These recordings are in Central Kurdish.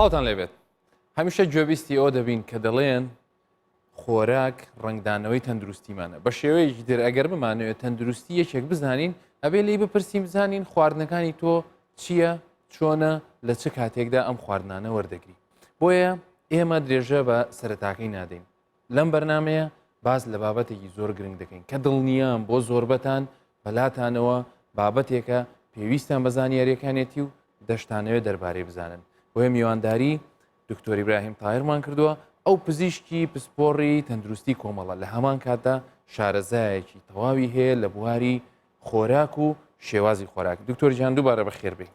سڵاوتان لێبێت هەمیشە گوێبیستی ئەوە دەبین کە دەڵێن خۆراک ڕنگدانەوەی تەندروستیمانە بە شێوەیەکی تر ئەگەر بمانەوێت تەندروستی یەکێک بزانین ئەبێ لی بپرسین بزانین خواردنەکانی تۆ چییە چۆنە لە چ کاتێکدا ئەم خواردنانە وەردەگری بۆیە ئێمە درێژە بە سەرەتاکەی نادەین لەم بەرنمەیە باس لە بابەتێکی زۆر گرنگ دەکەین کە دڵنیام بۆ زۆربەتان بەلاتانەوە بابەتێکە پێویستان بە زانیاریەکانێتی و دەشتانەوێت دەربارەی بزانن بۆیە میوانداری دکتۆر ئیبراهیم تاهرمان کردووە ئەو پزیشکی پسپۆڕی تەندروستی کۆمەڵە لە هەمان کاتدا شارەزایەکی تەواوی هەیە لە بواری خۆراک و شێوازی خۆراک دکتۆر گیان دووبارە بەخێربێ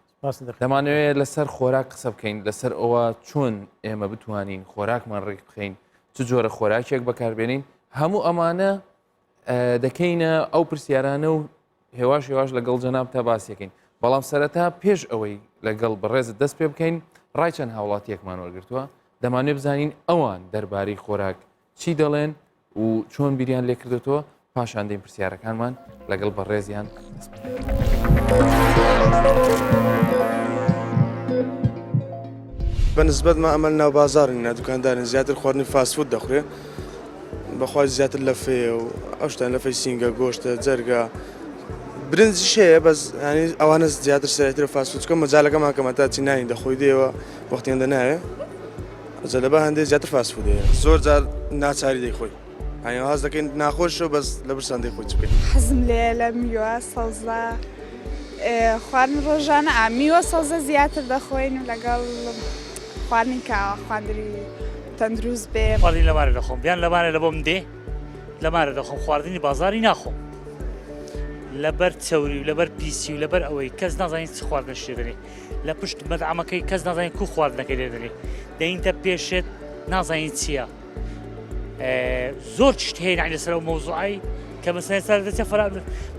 دەمانەوێت لەسەر خۆراک قسە بکەین لەسەر ئەوە چۆن ئێمە بتوانین خۆراکمان ڕێک بخەین چ جۆرە خۆراکێک بەکاربێنین هەموو ئەمانە دەکەینە ئەو پرسیارانە و هێواش هێواش لەگەڵ جەناب تا باسیەکەین بەڵام سەرەتا پێش ئەوەی لەگەڵ بەڕێزت دەست پێ بکەین ڕای چەند هاوڵاتیەکمان وەرگتووە دەمانێ بزانین ئەوان دەربارەی خۆراک چی دەڵێن و چۆن بیریان لێکردێتەوە پاشان دێن پرسیارەکانمان لەگەڵ بەڕێزیان دەست بە نسبەت ما ئەمە ناو بازارن نا دوکاندارن زیاتر خواردنی فاست فود دەخورێ بەخوای زیاتر لەفەیە و ئەو شتان لەفەی سینگە گۆشتە جەرگە برنجیش هەیە بەس ینی ئەوانە زیاتر سەرەتر فاست فود چکە مەجالەکەمان کەمە تا چی نانی دەخۆی دێوە وەختی هەندە ناوێ ئەجە لەبە هەندێک زیاتر فاست فود هەیە زۆر جار ناچاری دەیخۆی یانی هەست دەکەین ناخۆشە بەس لە برسان دەیخۆی چ بکەین. حەزم لێیە لە میوە سەوزە خواردن ڕۆژانە ئا میوە سەوزە زیاتر دەخۆین و لەگەڵ خواردنی کاوە خواردنی تەندروست بێ. خواردنی لەمارە دەخۆم یان لەمارە لە بۆم دێ لەمارە دەخۆم خواردنی بازاری ناخۆم لەبەر چەوری و لەبەر پیسی و لەبەر ئەوەی کەس نازانین چ خواردنە شتێ دەنێ لە پشت مەدعەمەکەی کەس نازانین کو خواردنەکەی لێ دەنێ دەینتە پێشێت نازانین چییە زۆر شت هەیە یعنی لەسەر ئەو مەوزوعی کە مەسەلەن سەر دەچێت فەلا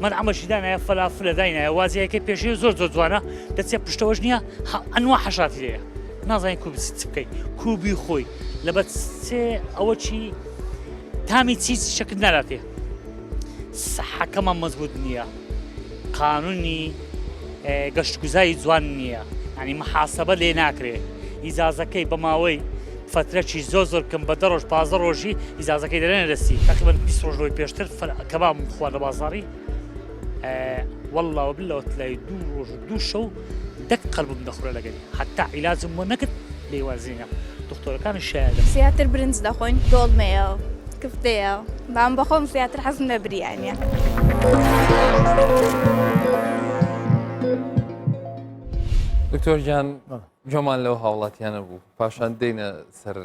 من عەمەشی دانایە فەلافلە داینایە وازیەکەی پێشێ زۆر زۆر جوانە دەچێت پشتەوەش نییە ئەنوا حەشاتی لێیە نازانین کو بچیت چ بکەی کو بیخۆی لەبەر چێ ئەوە چی تامی چی شکل نالاتێ سەحەکەمان مەزبوط نییە قانونی گەشتگوزاری جوان نییە ینی محاسبە لێ ناکرێ ئیجازەکەی بە ماوەی فترەکی زۆر زۆر کەم بە دە ڕۆژ 15 ڕۆژی ئیجازەکەی دەرێنە دەستی تقریبا 20 ڕۆژ لەوەی پێشتر کەبابم خوارد لە بازاڕی والله وبالله وتلای دوو ڕۆژ و دوو شەو دەک قەلبم دەخورە لەگەری حتا عیلاجم بۆ نەکرد لێی وازینە دکتۆرەکانی شایدە. زیاتر برنج دەخۆین دۆڵمەیە و کفتەیە بەڵام بەخۆم زیاتر حەزم لە بریانیە. دکتۆر گیان گوێمان لەو هاوڵاتیانە بوو پاشان دێنە سەر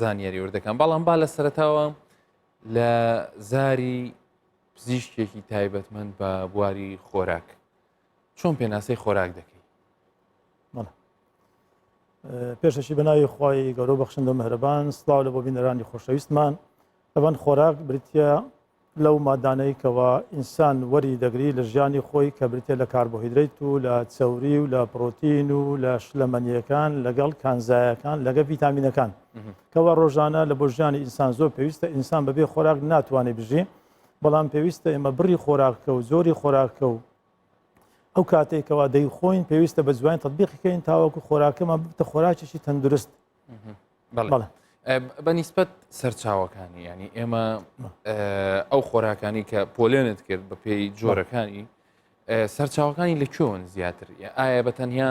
زانیاری وردەکان بەڵام با لە سەرتاوە لە زاری پزیشکێکی تایبەتمەند بە بواری خۆراک چۆن پێناسەی خۆراک دەکەی؟ پێشەکی بە ناوی خوای گەورە و بەخشندە و مهرەبان سڵاو لە بۆ بینەرانی خۆشەویستمان ئەوان خۆراک بریتە لەو مادانەی کەوا ئینسان وەری دەگری لە ژیانی خۆی کە بریتە لە کاربۆهیدرەیت و لە چەوری و لە پرۆتین و لە شلەمەنیەکان لەگەڵ کانزایەکان لەگە ڤیتامینەکان کەوا ڕۆژانە لە بۆ ژیانی ئینسان زۆر پێویستە ئینسان بەبێ خۆراک ناتوانێت بژی بەڵام پێویستە ئێمە بڕی خۆراکە و زۆری خۆراکە و ئەو کاتێک کەوا دەیخۆین پێویستە بە جوانی تطبیقی کەین تاوەکو خۆراکەمان ببتە خۆراکێکی تەندروست بەڵێ بە نیسبەت سەرچاوەکانی ینی ئێمە ئەو خۆراکانی کە پۆلێنت کرد بە پێی جۆرەکانی سەرچاوەکانی لە کوێون زیاتر ئایا بە تەنیا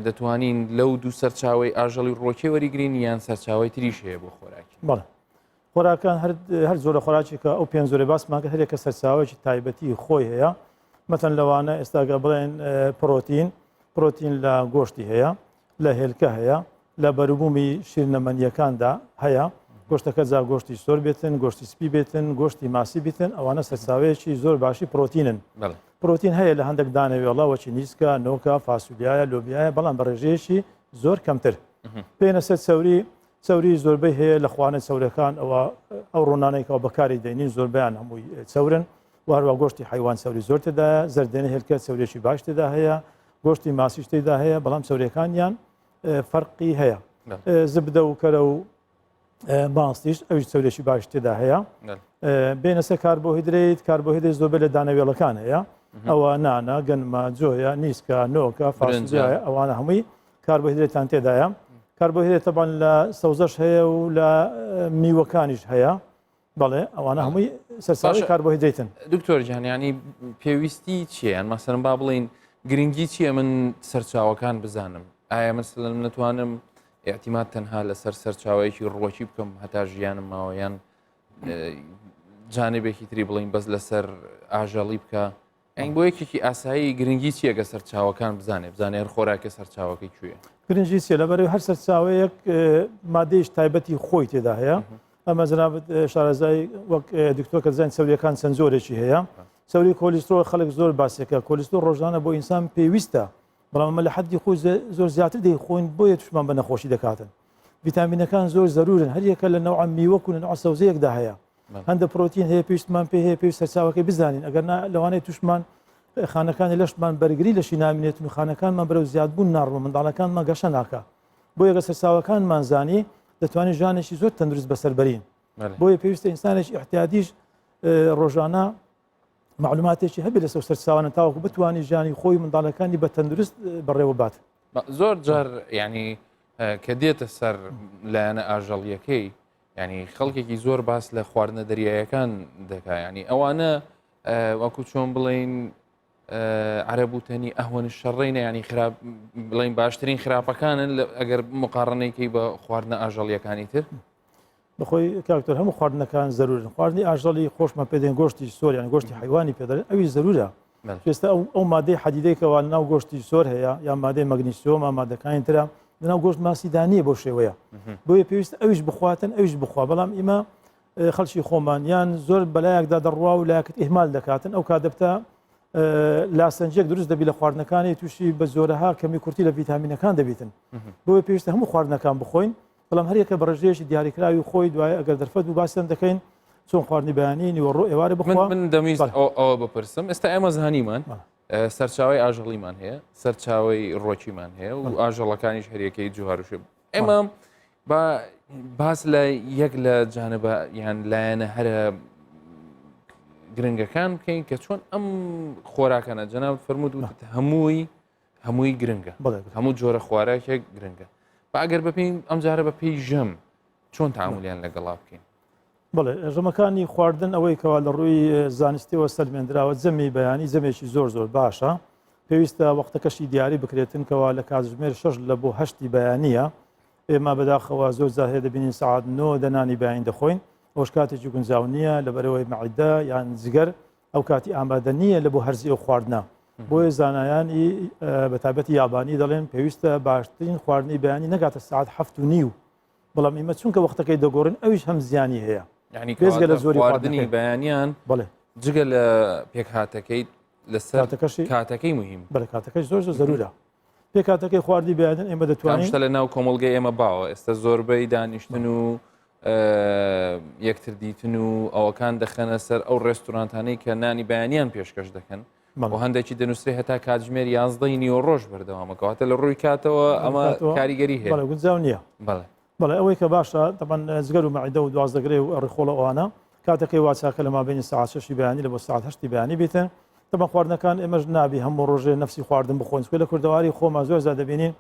دەتوانین لەو دوو سەرچاوی ئاژەڵی ڕۆکێ وەریگرین یان سەرچاوی تریش هەیە بۆ خۆراکی بەڵێ خۆراکان هەر جۆرە خۆراکێکە ئەو پێنج جۆرە باسمان کرد هەرێکە سەرچاوەیەکی تایبەتی خۆی هەیە مەتەن لەوانە ئێستاگە بڵێن پرۆتین پرۆتین لە گۆشتی هەیە لە هێلکە هەیە لە بەروبوومی شیرنەمەنیەکاندا هەیە گۆشتەکە جا گۆشتی سۆر بێتن گۆشتی سپی بێتن گۆشتی ماسی بێتن ئەوانە سەرچاوەیەکی زۆر باشی پرۆتینن پرۆتین هەیە لە هەندێک دانەوێڵە وەکی نیسکە نۆکە فاسولیایە لۆبیایە بەڵام بە ڕێژەیەکی زۆر کەمتر پێنە سەر چەوری چەوری زۆربەی هەیە لە خوانە چەورەکان ئەوە ئەو ڕۆنانەی کەەوە بەکاری دەینین زۆربیان هەمووی چەورن و هەروە گۆشتی حیوان چەوری زۆر تێدایە زەردێنە هێلکە چەورێکی باش تێدا هەیە گۆشتی ماسیش تێدا هەیە بەڵام چەورەکانیان فەرقی هەیە زبدە و کەرە و ماستیش ئەویش چەورێکی باش تێدا هەیە بێنە سەر کاربۆهیدرێت کاربۆهیدرێت زۆربە لە دانەوێڵەکان هەیە ئەوە نانە گەنمە جۆیە نیسکە نۆکە فاسولیایە ئەوانە هەمووی. کاربۆهیدرێتان تێدایە. کاربۆهیدرێت تەبان لە سەوزەش هەیە و لە میوەکانیش هەیە. بەڵێ ئەوانە هەمووی سەرچاوەی کاربۆهیدرێتن. دکتۆر گیان ینی پێویستی چییە یان مەسەرم با بڵین گرنگی چییە من سەرچاوەکان بزانم ئایا مەسەلەن من نتوانم اعتیماد تەنها لەسەر سەرچاوەیەکی ڕوەکی بکەم هەتا ژیانم ماوە یان جانبێکی تری بڵین بەس لەسەر ئاژەڵی بکە ئەین بۆ یەکێکی ئاسایی گرنگی چییە گە سەرچاوەکان بزانێ بزانێ هەر خۆراکە سەرچاوەکەی کوێ؟ گرنگی چیە لەبەرەوەی هەر سەرچاوەیەک مادەیش تایبەتی خۆی تێدا هەیە ئەمە جەنابت شارەزای وەک دکتۆر کە دەزانین چەوریەکان چەند جۆرێکی هەیە چەوری کۆلیسترۆل خەڵک زۆر باسێکە کۆلیسترۆل ڕۆژانە بۆ ئینسان پێویستە بەڵام ئەمە لە حەدی خۆی زۆر زیاتر دەیخۆین بۆیە توشمان بە نەخۆشی دەکاتن ڤیتامینەکان زۆر زەرورن هەریەکە لە نەوعە میوەک و لە نەوعە سەوزەیەکدا هەیە هەندە پرۆتین هەیە پێویستمان پێ هەیە پێویست سەرچاوەکەی بزانین ئەگەر نا لەوانەیە توشمان خانەکانی لەشمان بەرگری لەشی نامینێتن و خانەکانمان بەرەو زیادبوون ناڕۆن منداڵەکانمان گەشە ناکا بۆیە گە سەرچاوەکانمان زانی دەتوانین ژیانێکی زۆر تەندروست بەسەر بەرین بۆیە پێویستە ئینسانێکی ئیعتیادیش ڕۆژانە معلوماتێکی هەبێت لەسەر سەرچاوانە تاوەکو بتوانانی ژیانی خۆی منداڵەکانی بە تەندروست بەڕێوە بات. زۆر جار ینی کە دێتە سەر لایەنە ئاژەڵیەکەی ینی خەڵکێکی زۆر باس لە خواردنە دەریایەکان دەکا ینی ئەوانە وەکو چۆن بڵین عرب و تەنی ئەهوەن شەڕینە ینی خراپ بڵین باشترین خراپەکانن ئەگەر مقاڕنەیکەی بە خواردنە ئاژەڵیەکانی تر بەخۆی کاکتۆر هەموو خواردنەکان زەرورن خواردنی ئاژەڵی خۆشمان پێدێن گۆشتی سۆر یان گۆشتی حیوانی پێدەێن ئەوی زەرورە ئێستا ئەو ئەو مادەی حەدیدەیەکەوە ناو گۆشتی سۆر هەیە یان مادەی مەگنیسیۆمە مادەکانی ترە لەناو گۆشت ماسیدا نییە بۆ شێوەیە بۆیە پێویست ئەویش بخواتن ئەویش بخوا بەڵام ئیمە خەڵکی خۆمان یان زۆر بەلایەکدا دەڕوا و لایەکت ئیهمال دەکاتن ئەو کات دەبتە لاسەنجێک دروست دەبی لە خواردنەکانی تووشی بە زۆرەها کەمی کورتی لە ڤیتامینەکان دەبیتن بۆیە پێویستە هەموو خواردنەکان بخۆین بەڵام هەریەکە بە ڕێژەیەکی دیاریکراوی خۆی دوای ئەگەر دەرفەت بوو باسیان دەکەین چۆن خواردنی بەیانی نیوەڕۆ ئێوارە بخوا من دەمویست ئەوە بپرسم ئێستا ئێمە زانیمان سەرچاوی ئاژەڵیمان هەیە سەرچاوی ڕۆکیمان هەیە و ئاژەڵەکانیش هەریەکەی جوهاروشێ ئێمە با باس لە یەک لە جانبە یان لایەنە هەرە گرنگەکان بکەین کە چۆن ئەم خۆراکانە جەناب فەرموود هەمووی هەمووی گرنگە هەموو جۆرە خواراکێک گرنگە با ئەگەر بەپێی ئەم جارە بە پێی ژەم چۆن تعاملیان لەگەڵا بکەین؟ بڵێ ژەمەکانی خواردن ئەوەی کەوا لە ڕووی زانستیەوە سەلمێندراوە جەمی بەیانی جەمێکی زۆر زۆر باشە پێویستە وەختەکەشی دیاری بکرێتن کەوا لە کاتژمێر شەش لە بۆ هەشتی بەیانیە ئێمە بەداخەوە زۆر جار هەیە دەبینین سەعات نۆ دەنانی بەیانی دەخۆین ئەوش کاتێکی گونجاو نییە لەبەرەوەی مەعیدە یان جگەر ئەو کاتی ئامادە نییە لە بۆ هەرزی ئەو خواردنە بۆیە زانایانی بە تایبەتی یابانی دەڵێن پێویستە باشترین خواردنی بەیانی نەگاتە سعات 7 و نیو بەڵام ئیمە چونکە وەختەکەی دەگۆڕین ئەویش هەم زیانی هەیە ینی بێجگە لە زۆری خواردنی بەیانیان بڵێ جگە لە پێکهاتەکەی لەسەر کاتەکەی مهم بەڵێ کاتەکەی زۆر زۆر زەرورە پێکهاتەکەی خواردنی بەیانیان ئێمە دەتوانین شتە لە ناو کۆمەڵگەی ئێمە باوە ئێستا زۆربەی دانیشتن و یەکتر دیتن و ئەوەکان دەخەنە سەر ئەو ڕێستورانتانەی کە نانی بەیانیان پێشکەش دەکەن بۆ هەندێکی دەنووسێ هەتا کاتژمێر 11 نیوە ڕۆژ بەردەوامەکەواتە لە ڕووی کاتەوە ئەمە کاریگەری هەیە گونجاو نییە بەڵێ بەڵێ ئەوەی کە باشە تەبەن جگەر و مەعیدە و دوازدەگرێ و ڕیخۆڵە ئەوانە کاتەکەی وا چاکە لە مابینی سەعات شەشی بەیانی لە بۆ سەعات هەشتی بەیانی بیتن تەبەن خواردنەکان ئێمەش نابی هەموو ڕۆژێ نەفسی خواردن بخۆین چونکە لە کوردەواری خۆمان زۆر زیاد دەبینین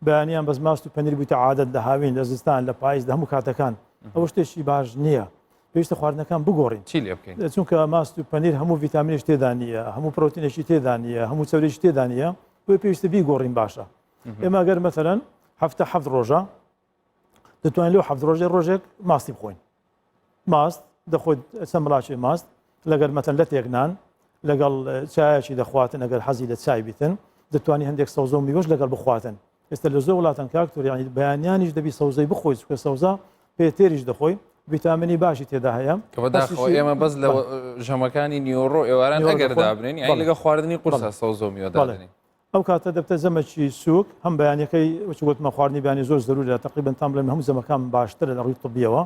بەیانیان بەس ماست و پەنیر بوویتە عادەت لە هاوین لە زستان لە پایز لە هەموو کاتەکان ئەوە شتێکی باش نییە پێویستە خواردنەکان بگۆڕین چی لێ بکەین چونکە ماست و پەنیر هەموو ڤیتامینێکی تێدا نییە هەموو پرۆتینێکی تێدا نییە هەموو چەوریی تێدا نییە بۆیە پێویستە بیگۆڕین باشە ئێمە گەر مەسەلەن هەفتە حەفت ڕۆژە دەتوانین لەو حەفت ڕۆژێ ڕۆژێک ماستی بخۆین ماست دەخۆیت چەند مڵاچێ ماست لەگەر مەتەن لەتێک نان لەگەڵ چایەکی دەخواتن ئەگەر حەزی لە چای بیتن دەتوانی هەندێک سەوزە و میوەش لەگەڵ بخواتن ئێستا لە زۆر وڵاتان کاکتۆر یانی بەیانیانیش دەبی سەوزەی بخۆی چونکە سەوزە پێ تێریش دەخۆی ڤیتامینی باشی تێدا هەیە کە بەداخەوە ئێمە بەس لە ژەمەکانی نیوەڕۆ ئێواران ئەگەر دابنێن یانی لەگەڵ خواردنی قورسە سەوزە و میوە دابنێن ئەو کاتە دەبتە جەمەکی سوک هەم بەیانەکەی وەچ گوتمە خواردنی بەیانی زۆر زەرورە تقریبا تام بڵێم هەموو جەمەکان باشترە لە ڕووی طبیەوە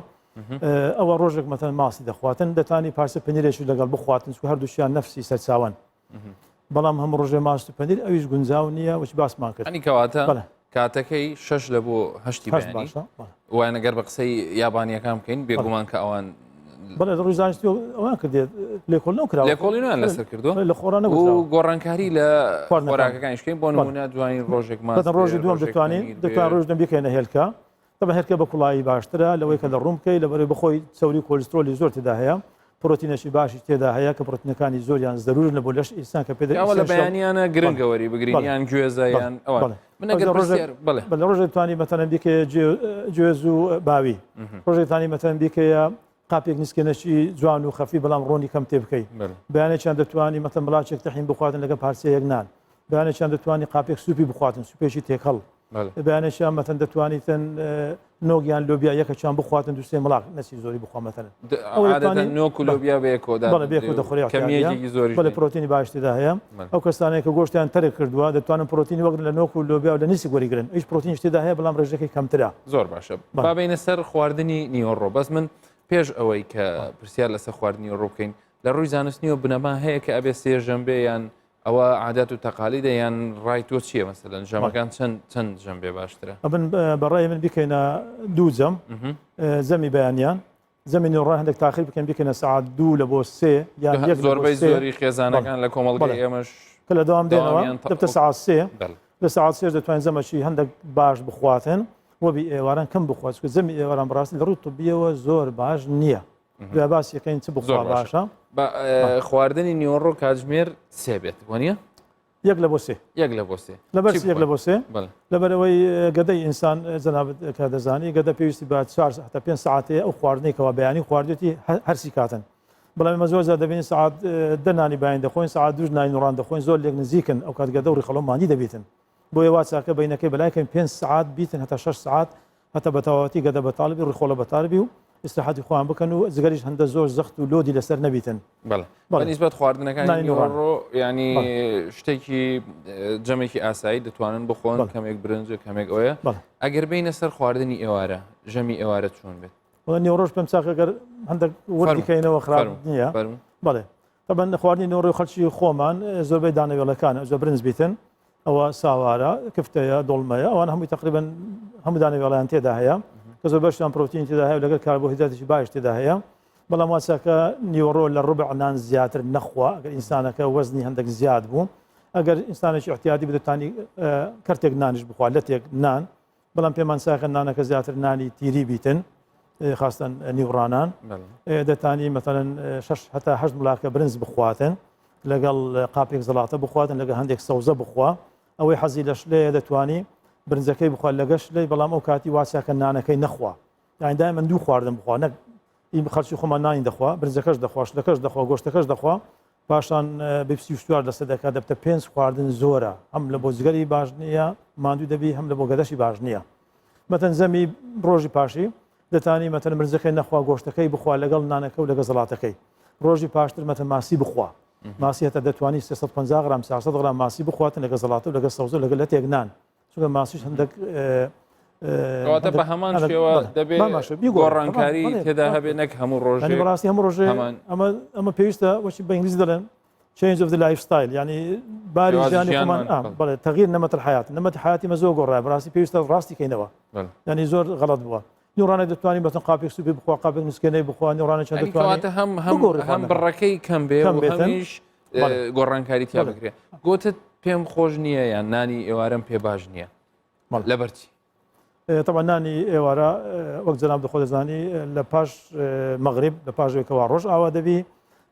ئەوە ڕۆژێک مەتەن ماسی دەخواتن دەتانی پارچە پەنیرێکی لەگەڵ بخواتن چونکە هەردووشیان نەفسی سەرچاوەن بەڵام هەموو ڕۆژێ ماست و پەنیر ئەویش گونجاو نییە وەچ باسمان کرد ئەنی کەواتە کاتەکەی شەش لە بۆ هەشتی باشە وانەگەر بە قسەی یابانیەکان بکەین بێگومان کە ئەوان. بەڵێ لە ڕووی زانستی ئەوان کردێت لێکۆڵینەوە کراوە لێکۆڵینەوەیان لەسەر کردووە لە خۆڕا نەگوتراوە و گۆڕانکاری لە خواردنەکان. خۆراکەکانیش بکەین بۆ نموونە دوانین ڕۆژێک ماست بەتەن ڕۆژی بێ، دووەم ڕۆژێک دەتوانین پەنیر بێ. دەتوان ڕۆژ دووەم بیکەینە هێلکە تەبعەن هێلکە بە کوڵایی باشترە لەوەی کە لە ڕوون بکەی لەبەرەوەی بەخۆی چەوری و کۆلیسترۆلی زۆر تێدا هەیە پرۆتینەشی باشی تێدا هەیە کە پرۆتینەکانی زۆریان زەرورن بۆ لەش ئینسان کە پێ ئەوە لە بەیانیانە گرنگە وەری بگرین یان گوێزە یان ئەوە من ئەگەر ڕۆژێک بڵێ بەڵێ ڕۆژێک توانی مەتەنە بیکەیە گوێز و باوی ڕۆژێک توانی مەتەن بیکەیە قاپێک نیسکێنەشی جوان و خەفی بەڵام ڕۆنی کەم تێ بکەی بەیانێکیان دەتوانی مەتەن بڵاچێک تەحین بخواتن لەگە پارچەیەک نان بەیانێکیان دەتوانی قاپێک سوپی بخواتن سوپێکی تێکەڵ بەیانێکیان مەتەن دەتوانیتن نۆک یان لۆبیا یەکەکیان بخواتن دوو سێ مڵاق نەچی زۆری بخوا مەتەن عادەتەن نۆک و لۆبیا بەیەکەوە بەڵێ بەیەکەوە دەخورێ کەمیەکی زۆری بەڵێ پرۆتینی باش تێدا هەیە ئەو کەسانەی کە گۆشتیان تەرک کردووە دەتوانن پرۆتینی وەک لە نۆک و لۆبیا و لە نیسک وەریگرن ئیش پرۆتینیش تێدا هەیە بەڵام ڕێژەکەی کەمترە زۆر باشە با بینە سەر خواردنی نیوەڕۆ بەس من پێش ئەوەی کە پرسیار لەسەر خواردنی نیوەڕۆ بکەین لە ڕووی زانستنیەوە بنەما هەیە کە ئەبێ سێ ژەم بێ یان ئەوە عادات و تەقالیدە یان ڕای تۆ چییە مەسەلەن ژەمەکان چەند چەند ژەم بێ باشترە؟ ئەمن بەڕای من بیکەینە دوو جەم جەمی بەیانیان جەمی نێوڕان هەندێک تاخیر بکەین بیکەینە سەعات دوو لە بۆ سێ یان یەک زۆربەی زۆری خێزانەکان لە کۆمەڵگەی ئێمەش کە لە دەوام دێنەوە دەبتە سەعات سێ لە سەعات سێش دەتوانین جەمەکی هەندێک باش بخواتن وەبی ئێواران کەم بخوات چونکە جەمی ئێواران بەڕاستی لە ڕووی طبیەوە زۆر باش نییە دوای باسی یەکەین چ بخوا باشە خواردنی نیوەڕۆ کاتژمێر سێ بێت وانە یەک لە بۆ سێ یەک لە بۆ سێ لەبەر یەک لە بۆ سێ لەبەرەوەی گەدەی ئینسان جەنابت کە دەزانی گەدە پێویستی بە چوار هەتا پێنج ساعتەیە ئەو خواردنەی کەوا بەیانی خواردێتی هەرسی کاتن بەڵام ئێمە زۆر جار دەبینین سەعات دە نانی بەیانی دەخۆین سەعات دووش نانی نوڕان دەخۆین زۆر لێک نزیکن ئەو کات گەدە و ڕیخەڵۆ ماندی دەبیتن بۆیە وا چاکە بەینەکەی بەلای کەم پێنج سەعات بیتن هەتا شەش سەعات هەتا بەتەواوەتی گەدە بەتاڵ بی ڕیخۆڵە بەتاڵ بی و ئیسراحەتی خۆیان بکەن و جگەریش هەندە زۆر زەخت و لۆدی لەسەر نەبیتن. بەڵێ بە نیسبەت خواردنەکانی نانی نوڕان. نیوەڕۆ ینی شتێکی جەمێکی ئاسایی دەتوانن بخۆن کەمێک برنجە کەمێک ئەوەیە ئەگەر بینە سەر خواردنی ئێوارە ژەمی ئێوارە چۆن بێت؟ وەڵا نیوەڕۆش پێم چاکە گەر هەندێک وردی کەینەوە خراپ نییە. بەڵێ تەبەن خواردنی نیوەڕۆی خەڵکی خۆمان زۆربەی دانەوێڵەکانە زۆر برنج بیتن ئەوە ساوارە، کفتەیە، دۆڵمەیە، ئەوان هەمووی تەقریبەن هەموو دانەوێڵەیان تێدا هەیە کە زۆر بەشیان پرۆتینی تێدا هەیە و لەگەڵ کاربۆهیدراتێکی باش تێدا هەیە بەڵام واسەکە نیوەڕۆ لە ڕبع نان زیاتر نەخوا ئەگەر ئینسانەکە وەزنی هەندێک زیاد بوو ئەگەر ئینسانێکی احتیادی بدەتانی کەرتێک نانیش بخوا لەتێک نان بەڵام پێمان ساخە نانەکە زیاتر نانی تیری بیتن خاستن نیوڕانان دەتانی مەتەن شش هەتا هەشت ملاکە برنج بخواتن لەگەڵ قاپێک زەڵاتە بخواتن لەگە هەندێک سەوزە بخوا ئەوەی حەزی لە شلەیە دەتوانی برنجەکەی بخوا لەگە شلەی بەڵام ئەو کاتی واساکە نانەکەی نەخوا یانی دایمەن دوو خواردن بخوا نەک خەڵکی خۆمان نانی دەخوا برنجەکەش دەخوا شلەکەش دەخوا گۆشتەکەش دەخوا پاشان بپسی و سوار لەسەر دەکات دەبتە پێنج خواردن زۆرە هەم لە بۆ جگەری باش نییە ماندوو دەبی هەم لە بۆ گەدەشی باش نییە مەتەن زەمی ڕۆژی پاشی دەتانی مەتەن مرزەکەی نەخوا گۆشتەکەی بخوا لەگەڵ نانەکە و لەگە زەڵاتەکەی ڕۆژی پاشتر مەتە ماسی بخوا ماسی هەتا دەتوانی 350 غرام 400 غرام ماسی بخواتن لەگە زەڵاتە و لەگە سەوزە لەگە لەتێک نان چونکە ماسیش هەندێک کەواتە بە هەمان شێوە دەبێ گۆڕانکاری تێدا هەبێ نەک هەموو ڕۆژێ بەڕاستی هەموو ڕۆژێ ئەمە ئەمە پێویستە وەچی بە ئینگلیزی دەڵێن change of the lifestyle ینی باری ژیانی خۆمان بەڵێ تغییر نمط الحياة نمط حیاتی مە زۆر گۆڕای بەڕاستی پێویستە ڕاستی کەینەوە ینی زۆر غەڵەت بووە نوڕانە دەتوانین بەتەن قاپێک سوپی بخوا قاپێک نسکێنەی بخوا نوڕانە چەند دەتوانێت هەم هەم هەم بڕەکەی کەم بێ هەمیش گۆڕانکاری تیا بکرێ گوتت پێم خۆش نییە یان نانی ئێوارم پێ باش نییە لەبەرچی طبعا نانی ئێوارە وەک جەناب دەخۆ دەزانی لە پاش مەغریب لە پاش ئەوەی کەوا ڕۆژ ئاوا دەبی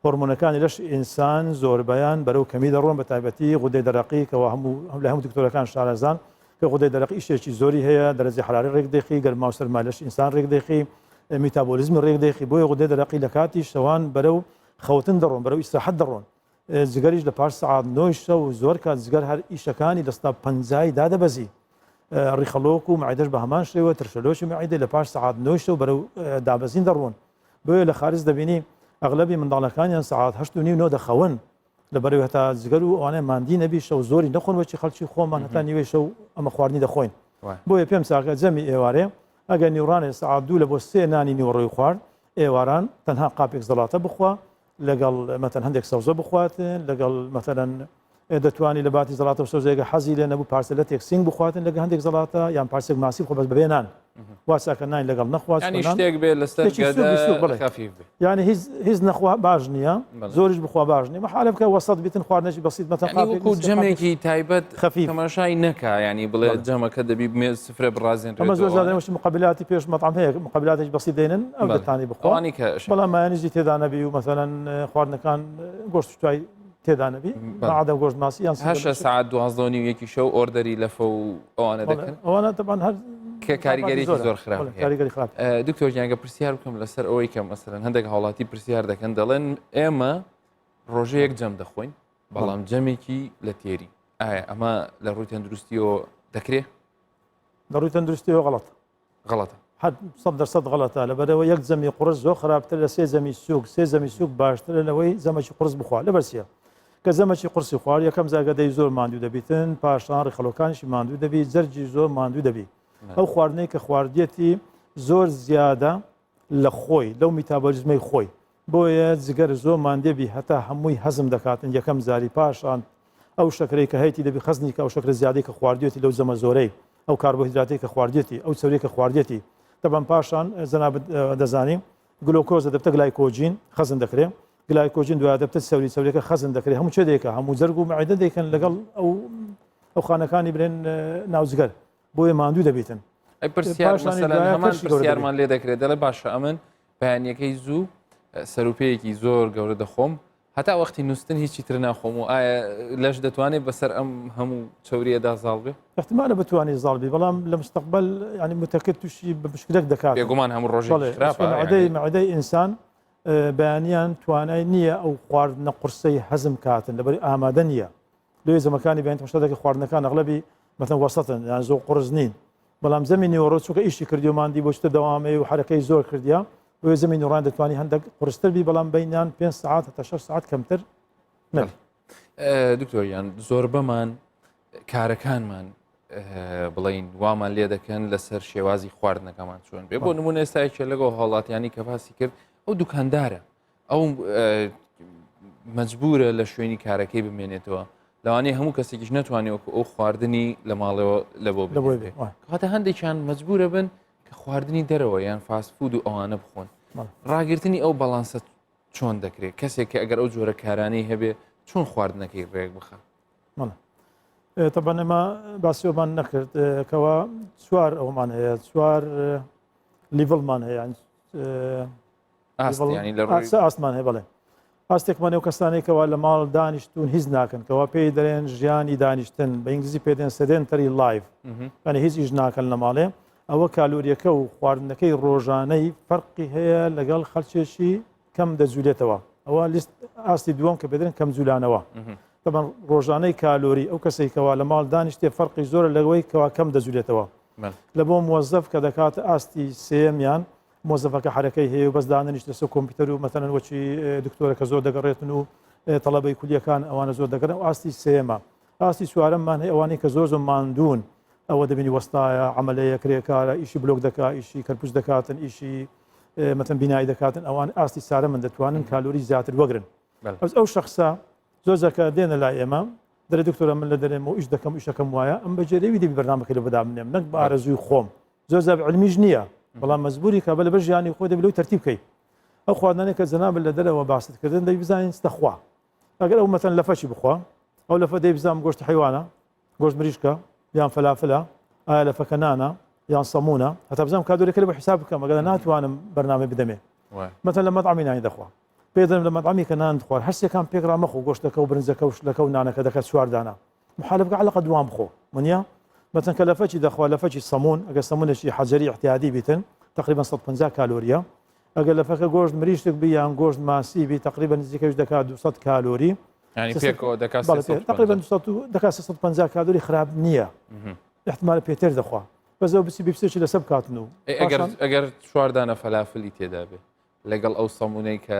هۆرمۆنەکانی لەش ئینسان زۆربەیان بەرەو کەمی دەڕۆن بە تایبەتی غودەی دەرەقی کەوا هەموو لە هەموو دکتۆرەکان شارەزان کە غودەی دەرەقی ئیشێکی زۆری هەیە دەرەجەی حراری ڕێک دەخی گەرما و سەرما لەش ئینسان ڕێک دەخی میتابۆلیزمی ڕێک دەخی بۆیە غودەی دەرەقی لە کاتی شەوان بەرەو خەوتن دەڕۆن بەرەو ئیسراحەت دەڕۆن جگەریش لە پاش سەعات نۆی شەو زۆر کات جگەر هەر ئیشەکانی لە سەدا پەنجای دادەبەزی ڕیخەڵۆک و مەعیدەش بە هەمان شێوە ترشەلۆکی مەعیدە لە پاش سەعات نۆی شەو بەرەو دابەزین دەڕۆن بۆیە لە خارج دەبینی ئەغلەبی منداڵەکانیان سەعات هەشت و نیو نۆ دەخەون لەبەرەوەی هەتا جگەر و ئەوانەیان ماندی نەبی شەو زۆری نەخۆن وەچی خەڵکی خۆمان هەتا نیوەی شەو ئەمە خواردنی دەخۆین بۆیە پێم چاکە جەمی ئێوارێ ئەگەر نیوڕانێ سەعات دوو لە بۆ سێ نانی نیوەڕۆی خوارد ئێواران تەنها قاپێک زەڵاتە بخوا لەگەڵ مەتەن هەندێک سەوزە بخواتن لەگەڵ مەتەلەن دەتوانی لە باتی زەڵاتە و سەوزەیەگە حەزی لێ نەبوو پارچە لەتێک سینگ بخواتن لەگە هەندێک زەڵاتە یان پارچێک ماسی بخۆ بەس بەبێ نان. واساکە نان لەگەڵ نەخوا ینی شتێک بێ لەسەر یعنی هیچ هیچ نەخوا باش نییە زۆریش بخوا باش نیە مەحالە بکە وەسەد بیتن خواردنێکی بەسیت مەتەن وەکو جەمێکی تایبەت خەفی تەماشای نەکا ینی بڵێ جەمەکە دەبی بمێ سفرە بڕازێن ئەمە زۆر زیادە مقابلاتی پێش مەطعم هەیە مقابلاتێکی بەسیت دێنن ئەو دەتانی بخوانی کە بەڵام مایانیزی تێدا نەبی و مەسەلەن خواردنەکان گۆشت توای تێدا نەبی عادە گۆشت ماسی یان هەشە ساعت دوازدە نیو یەکی شەو order ی لەفە و ئەوانە دەکەن ئەوانە تەبان هەر کە کاریگەریی زۆر خراپ کاریگەری خراپ دکتۆر گیانگە پرسیار بکەم لەسەر ئەوەی کە مەسەرەن هەندێک هاوڵاتی پرسیار دەکەن دەڵێن ئێمە ڕۆژەیەک جەم دەخۆین بەڵام جەمێکی لە تێری ئایا ئەمە لە ڕووی تەندروستیەوە دەکرێت لە ڕووی تەندروستیەوە غەڵەت غەڵەتە. حەد 100% غەڵەتە لەبەرەوە یەک جەمی قوڕس زۆر خراپتر لە سێ جەمی سوک سێ جەمی سوک باشترە لەوەی جەمەکی قوڕس بخوا لەبەر چیە کە جەمەکی قورسی خوارد یەکەم جار گەدەی زۆر ماندوو دەبیتن پاشان ڕیخەڵۆکانیشی ماندوو دەبی جەرگی زۆر ماندوو دەبی ئەو خواردنەی کە خواردیەتی زۆر زیادە لە خۆی لەو میتابۆلیزمەی خۆی بۆیە جگەر زۆر ماندێبی هەتا هەمووی هەزم دەکاتن یەکەم جاری پاشان ئەو شەکرەی کە هەیتی دەبی خەزنی کە ئەو شەکرە زیادەی کە خواردوێتی لەو جەمە زۆرەی ئەو کاربۆهیدراتەی کە خواردێتی ئەو چەوری کە خواردێتی دەبەن پاشان جەنابت دەزانی گلۆکۆزە دەبتە گلایکۆجین خەزن دەکرێ گلایکۆجین دوای دەبتە چەوری چەوریەکە خەزن دەکرێت هەموو چێ دەیکە هەموو جەرگ و مەعیدە دەیکەن لەگەڵ ئەو ئەو خانەکانی برێن ناوجگەر بۆیە ماندوو دەبیتن. ئەی پرسیار مەسەلەن هەمان پرسیارمان لێ دەکرێت دەڵێ باشە ئەمن بەیانیەکەی زوو سەروپێیەکی زۆر گەورە دەخۆم هەتا وەختی نووسن هیچی تر ناخۆم و ئایا لەش دەتوانێت بەسەر ئەم هەموو چوریەدا زاڵ بێ احتمالە بتوانێت زاڵ بی بەڵام لە مستقبل ینی متەکرد تووشی بە مشکلێک دەکات بێگومان هەموو ڕۆژێک خراپە مەعدەی ئینسان بەیانیان توانای نییە ئەو خواردنە قورسەی هەزم کاتن لەبەری ئامادە نییە لۆیە جەمەکانی بەیانی تەماشا دەکەی خواردنەکان ئەغلەبی مەتەن وەسەتن یان زۆر قورس نین بەڵام جەمی نیوەڕۆ چونکە ئیشی کردی و ماندی بۆ چتە دەوامەی و حرەکەی زۆر کردیا بۆیە جەمی نیوەڕان دەتوانی هەندێک قورستر بی بەڵام بینیان پێ سعات هەتا شەش سعات کەمتر نەبی. دکتۆر یان زۆربەمان کارەکانمان بڵین وامان لێ دەکەن لەسەر شێوازی خواردنەکەمان چۆن بێ بۆ نمونە ئێستایکە لەگەڵ هاوڵاتیانی کە باسی کرد ئەو دوکاندارە ئەو مەجبورە لە شوێنی کارەکەی بمێنێتەوە لەوانەیە هەموو کەسێکیش نەتوانێت وەکو ئەو خواردنی لە ماڵەوە لە بۆ کاتە هەندێکیان مەجبورە بن کە خواردنی دەرەوە یان fast food و ئەوانە بخۆن ڕاگرتنی ئەو باڵانسە چۆن دەکرێت کەسێک کە ئەگەر ئەو جۆرە کارانەی هەبێ چۆن خواردنەکەی ڕێک بخە تەبەن ئێمە باسی ئەومان نەکرد کەوا چوار ئەومان هەیە چوار level مان هەیە ئاستمان هەیە بڵێ ئاستێکمان ئەو کەسانێک کەوا لە ماڵ دانیشتون هیچ ناکەن کەوا پێی دەڵێن ژیانی دانیشتن بە ئینگلیزی پێ دێن sedentary life یعنی هیچ ئیش ناکەن لە ماڵێ ئەوە کالۆریەکە و خواردنەکەی ڕۆژانەی فەرقی هەیە لەگەڵ خەلچێکی کەم دەجولێتەوە ئەوە لیست ئاستی دووەم کە پێدرێن کەم جولانەوە تەبەن ڕۆژانەی کالۆری ئەو کەسێک کەوا لە ماڵ دانیشتێ فەرقی زۆرە لەوەی کەوا کەم دەجولێتەوە لە بۆ مۆزەف کە دەکات ئاستی سێمیان مۆزەفەکە حەرەکەی هەیە و بەس دانەنیشت لەسەر کۆمپیوتەر و مەتەنەن وەچی دکتۆرەکە زۆر دەگەڕێتن و تەڵەبەی کولیەکان ئەوانە زۆر دەگەڕن و ئاستی سێمە ئاستی چوارەممان هەیە ئەوانەی کە زۆر زۆر ماندوون ئەوە دەبینی وەستایە عملەیە کرێکارە ئیشی بلۆک دەکا ئیشی کەرپوچ دەکاتن ئیشی مەتەن بینایی دەکاتن ئەوان ئاستی سارە من دەتوانن کالۆری زیاتر وەگرن ئەس ئەو شخصە زۆر جاکە دێنە لای ئێمە دەرێ دکتۆرە من لە دەرێم و ئیش دەکەم ئیشەکەم وایە ئەم بەجێرەوی دەبی بەرنامەکەی لە بەدابنێم نەک بە ئارەزووی خۆم زۆر جار علمیش نییە بەڵام مەجبوری کە بە لەبەر ژیانی خۆی دەبی لەوی تەرتیب بکەی ئەو خواردنانەی کە جەنابت لە دەرەوە باست کردن دەبی بزانین چ دەخوا ئەگەر ئەو مەتەن لەفەشی بخوا ئەو لەفە دەی بزانم گۆشت حیوانە گۆشت مریشکە یان فەلافلە ئایا لەفەکە نانە یان سەمونە هەتا بزانم کادۆرەکە لە بە حساب بکەم ئەگەر ناتوانم بەرنامەی بدەمێ مەتەن لە مەطعمی نانی دەخوا پێ دەم لە مەطعمی کە نان خوار هەرسێکان پێکرا مەخۆ گۆشتەکە و برنجەکە و شلەکە و نانەکە دەکە چوار دانە محالە بکە عەلەقە دوان بخۆ منیە مەتەن کە لەفەکی دەخوا لەفەکی سەمون ئەگەر سەمونێکی حەجەری احتیادی بیتن تقریبا 150 کالۆریە ئەگەر لەفەکە گۆشت مریشک بی یان گۆشت ماسی بی تقریبا نزیکەش دەکات 200 کالۆری یعنی پێکەوە دەکات تقریبا 200 دەکات 350 کالۆری خراپ نییە احتمال پێتر دەخوا بەس ئەو بچی بیپسێکی لەسەر بکاتن و ئەگەر ئەگەر چواردانە فەلافلی تێدا بێ لەگەڵ ئەو سەمونەی کە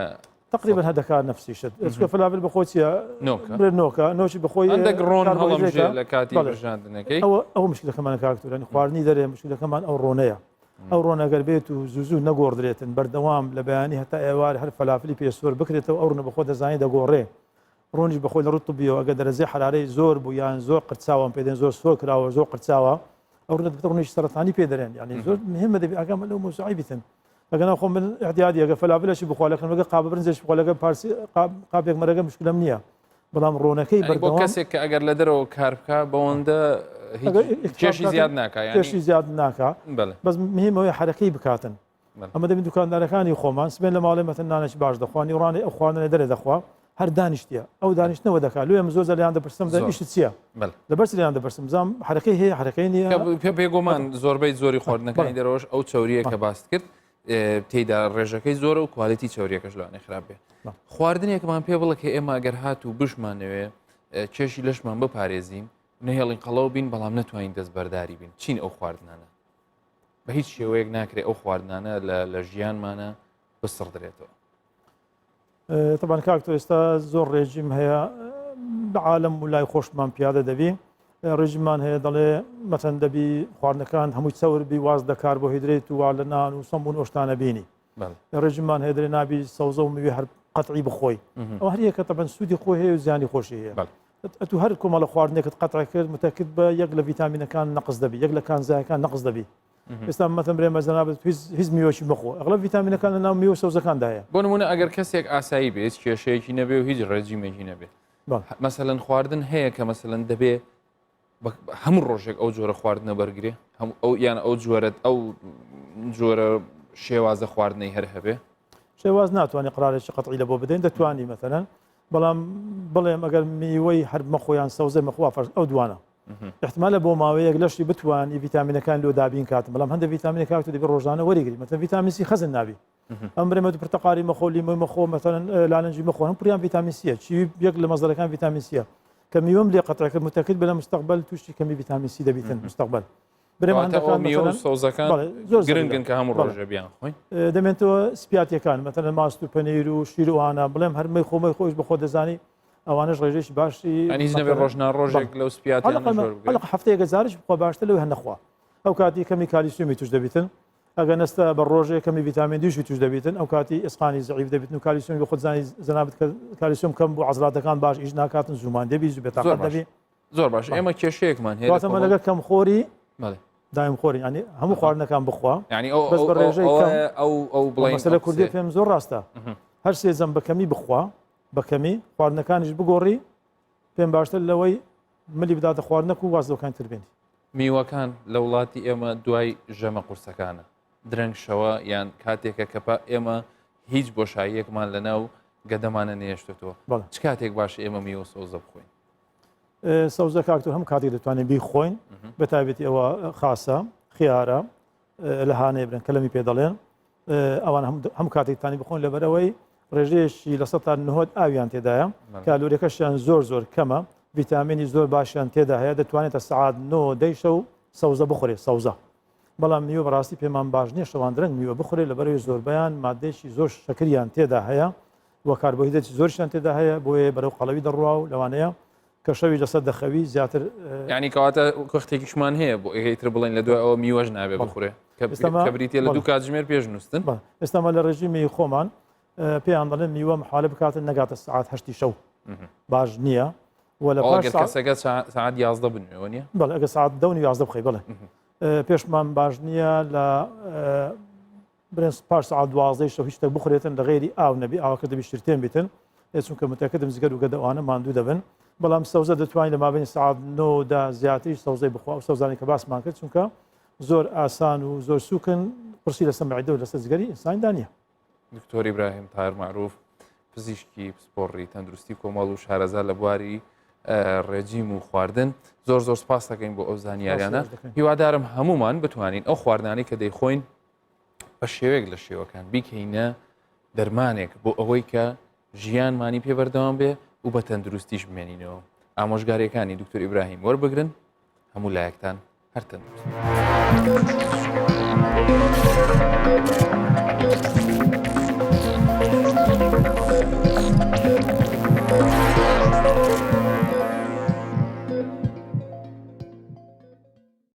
تقریبا هەر دەکات نفسی شت چونکە فلافل بەخۆی چیە نۆکە بڵێ نۆکە نۆکی بەخۆی هەندێک ڕۆن کاربۆهیدرێتە. هەڵەمژێ لە کاتی بەڵێ. برژاندنەکەی ئەوە ئەوە مشکلەکەمان کاک تورانی خواردنی دەرێ مشکلەکەمان ئەو ڕۆنەیە ئەو ڕۆنە گەر بێت و زوو زوو نەگۆڕدرێتن بەردەوام لە بەیانی هەتا ئێوار هەر فەلافلی پێ سۆر بکرێتەوە ئەو ڕۆنە بەخۆ دەزانانی دەگۆڕێ ڕۆنیش بەخۆی لە ڕووی طبیەوە ئەگەر دەرەجەی حەرارەی زۆر بوو یان زۆر قرچاوە پێ دێن زۆر سۆر کراوە زۆر قرچاوە. ئەو ڕونە دەبێتە ڕونێکی سەرەتانی پێ دەرێن یعنی زۆر مهمە دەبێ ئاگامان لەو مەوزوعی بیتن ئەگەنا خۆ من احتیادی ئەگە فەلافلەشی بخوا لەکەم لەگە قابە برنجێکی بخوا لەگە پارسی قاپێک مەرەگە مشکلەم نییە بەڵام ڕۆنەکەی بەردەوام کەسێک کە ئەگەر لە دەرەوە کار بکە بەوەندە کێشی زیاد ناکا کێشی زیاد ناکا بەس مهمەوەی حرەکەی بکاتن ئەمە دەبین دوکاندارەکانی خۆمان سبێن لە ماڵێ مەتەن نانێکی باش دەخوا نیوڕانێ ئەو خواردنە دەرێ دەخوا هەر دانیشتیە ئەو دانیشتنەوە دەکات لێ زۆر زەلیان دەپرسم دە ئیشت چییە لەبەر لیان دەپرسم بزانم حرەکەی هەیە حرەکەی نییە پێ بێگومان زۆربەی زۆری خواردنەکانی دەرەوەش ئەو چوریە کە باست کرد تێدا ڕێژەکەی زۆرە و quality چوریەکەش لەوانێ خراپ بێ خواردنێکمان پێ بڵێ کە ئێمە ئەگەر هات و بشمانەوێ کێشی لەشمان بپارێزین نەهێڵین قەڵەو بین بەڵام نەتوانین دەستبەرداری بین چین ئەو خواردنانە بە هیچ شێوەیەک ناکرێت ئەو خواردنانە لە ژیانمانە بسڕدرێتەوە. تەبان کاک تۆ ئێستا زۆر ڕێژیم هەیە لە عالم و لای خۆشمان پیادە دەبی ڕێژیمان هەیە دەڵێ مەتەن دەبی خواردنەکان هەمووی چەور بی واز لە کاربۆهیدرێت و وا لە نان و سەمون ئۆشتانە بینی ڕێژیمان هەیە دەێ نابی سەوزە و میوێ هەر قەتعی بخۆی ئەو هەریەکە تەبەن سوودی خۆی هەیە و زیانی خۆشی هەیە ئەتو هەر کۆمەڵە خواردنێکت قەتع کرد متەکد بە یەک لە ڤیتامینەکان نەقص دەبی یەک لە کانزایەکان نەقص دەبی ئێستا مەتەن برێ مەزەنابێت هیچ میوەشی بخۆ ئەغلب ڤیتامینەکان لە ناو میوە سەوزەکاندایە بۆ نمونە ئەگەر کەسێک ئاسایی بێت هیچ کێشەیەکی نەبێ و هیچ ڕێجیمێکی نەبێت مەسەلەن خواردن هەیە کە مەسەلەن دەبێ هەموو ڕۆژێک ئەو جۆرە خواردنە بەرگێ هەموو ئەو یان ئەو جۆرە ئەو جۆرە شێوازە خواردنەی هەر هەبێ شێواز ناتوانانی قرارێکی قەتعی لە بۆ بدەین دەتوانی مەتەلەن بەڵام بڵێم ئەگەر میوەی هەر مەخۆیان سەوزە مەخوا فەرز ئەو دوانە احتمالە بۆ ماوەیەک لەشی بتوانی ڤیتامینەکان لۆ دابین کات بەڵام هەندێک ڤیتامینە کاکتو دەبێت ڕۆژانە وەریگری مەتەن ڤیتامین سی خەزن نابی ئەم برێمە پرتەقاری مەخۆ لیمۆی مەخۆ مەتەن لالنجی مەخۆ هەم پریان ڤیتامین سیە چی یەک لە مەزەرەکان ڤیتامین سیە کە میوەم لێ قەتعەکە متەکرد بە لە مستقبل تووشی کەمی ڤیتامین سی دەبیتن مستقبل برێمانەکان سەوزەکان زۆر گرنگن کە هەموو ڕۆژە بیان خۆین دەمێنەوە سپیاتەکان مەتەن ماست و پەنیر و شیر و ئانا بڵێم هەرمەی خۆمەی خۆش بە خۆ دەزانی ئەوانەش ڕێژەی باشی هیچ نەبێ ڕۆژنا ڕۆژێک لەو سپیات هەفتەیەکە زارش بخۆ باشتر لەو هەنەخوا ئەو کاتی کەمی کالیسیومی توش دەبیتن ئەگەر نەستە بە ڕۆژێ کەمی ڤیتامین دیشی توش دەبیتن ئەو کاتی ئێسقانی زەعیف دەبیتن و کالیسیۆم بە خۆت زانی جەنابت کە کالیسیۆم کەم بوو عەزلاتەکان باش ئیش ناکاتن زوومان دەبی زوو بێتاقەت دەبی زۆر باش ئێمە کێشەیەکمان هەیە واتە لەگەر کەم خۆری دایم خۆری ینی هەموو خواردنەکان بخوا ینی ئەو بەس بە ڕێژەی ئەو ئەو بڵێ مەسەلە کوردی پێم زۆر ڕاستە هەر سێ جەم بە کەمی بخوا بە کەمی خواردنەکانیش بگۆڕی پێم باشتر لەوەی ملی بداتە خواردنەک و واز لەوکان تر بێنی. میوەکان لە وڵاتی ئێمە دوای ژەمە قورسەکانە درەنگ شەوە یان کاتێکە کە پا ئێمە هیچ بۆشاییەکمان لە ناو گەدەمانە نێشتێتەوە چ کاتێک باش ئێمە میوە سەوزە بخۆین؟ سەوزە کاکتۆر هەموو کاتێک دەتوانین بیخۆین بە تایبەتی ئەوە خاسە خیارە لە هانەیە برن کەلەمی پێ دەڵێن ئەوان هەموو کاتێکتانی بخۆن لەبەرەوەی ڕێژەیەکی لە سە نهۆت ئاویان تێدایە کالۆریەکەشیان زۆر زۆر کەمە ڤیتامینی زۆر باشیان تێدا هەیە دەتوانێتە سعات نۆ دەیشە و سەوزە بخورێت سەوزە بەڵام میوە بەڕاستی پێمان باش نییە شەوان درەنگ میوە بخورێت لەبەرەوەی زۆربیان مادەیەکی زۆر شەکریان تێدا هەیە و کاربۆهیدرێتی زۆرشیان تێدا هەیە بۆیە بەرەو قەڵەوی دەڕوا و لەوانەیە کە شەوی لەسەر دەخەوی زیاتر ینی کەواتە وەختێکیشمان هەیە بۆ ئێتر بڵێن لە دوای ئەوە میوەش نابێ بخورێ کە بریتە لە دوو کاتژمێر پێش نووسن ئێستاما لە ڕێژیمی خۆمان پێیان دەڵێن میوە محالە بکاتن نەگاتە سعات هەشتی شەو باش نییە و لە پاش کەسەکە سعات 11 بنوێەوە نیە بەڵێ ئەگە سعات دەونی 11 بخەی بڵێ پێشمان باش نییە لە برێن پاش سەعات دوازدەی شەو هیچ شتێک بخورێتن لە غەیری ئاو نەبی ئاوەکە دەبی شیرتێن بیتن ئێ چونکە متەکدم جگەر و گەدە ئەوانە ماندوو دەبن بەڵام سەوزە دەتوانین لە مابەینی سەعات نۆدا زیاتریش سەوزەی بخوا ئەو سەوزانەی کە باسمان کرد چونکە زۆر ئاسان و زۆر سووکن قورسی لەسەر مەعیدە و لەسەر جگەری ئینساندا نییە. دکتۆر ئیبراهیم تاهر مەعروف پزیشکی پسپۆڕی تەندروستی کۆمەڵ و شارەزا لە بواری ڕێجیم و خواردن زۆر زۆر سپاس دەکەین بۆ ئەو زانیاریانە هیوادارم هەمومان بتوانین ئەو خواردنانەی کە دەیخۆین بە شێوەیەک لە شێوەکان بیکەینە دەرمانێک بۆ ئەوەی کە ژیانمانی پێ بەردەوام بێ و بە تەندروستیش بمێنینەوە ئامۆژگاریەکانی دکتۆر ئیبراهیم وەربگرن هەموو لایەکتان هەر تەندروست.